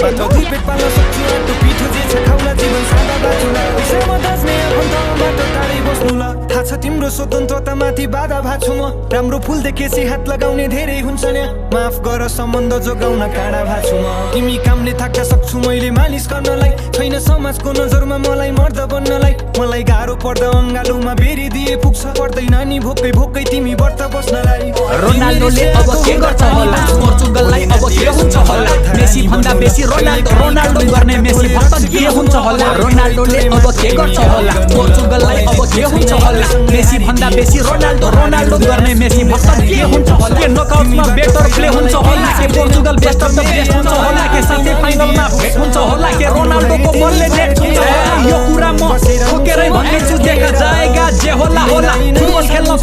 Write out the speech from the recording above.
बाटो दुई पेट पाल्न सक्छु आटो पिठो जे छ खाउला जीवन सादा बाटोला विषयमा दाज्ने आफन्तबाट टाढै बस्नु ल थाहा छ तिम्रो स्वतन्त्रतामाथि बाधा भाछु म राम्रो फुल देखेपछि हात लगाउने धेरै हुन्छ नि माफ गर सम्बन्ध जोगाउन काँडा भाछु म तिमी कामले थाक्न सक्छु मैले मालिस गर्नलाई छैन समाजको नजरमा मलाई मर्द बन्नलाई मलाई गाह्रो पर्दा अङ्गालोमा बेरी दिए पुग्छ पर्दैन नि भोकै भोकै तिमी व्रत बस्नलाई रोनाल्डोले अब के गर्छ होला पोर्चुगललाई अब के हुन्छ होला मेसी भन्दा बेसी रोनाल्डो गर्ने मेसी भक्त के हुन्छ होला रोनाल्डोले अब के गर्छ होला पोर्चुगललाई अब के हुन्छ होला मेसी भन्दा बेसी रोनाल्डो गर्ने मेसी भक्त के हुन्छ होला के नकआउटमा बेटर प्ले हुन्छ होला के Portugal best of the best हुन्छ होला के सेमी फाइनलमा भेट हुन्छ होला के रोनाल्डोको बलले नेट हुन्छ होला यो कुरा म ठोकेरै भन्नेछु देखा जाएगा जे होला होला फुटबल खेल्न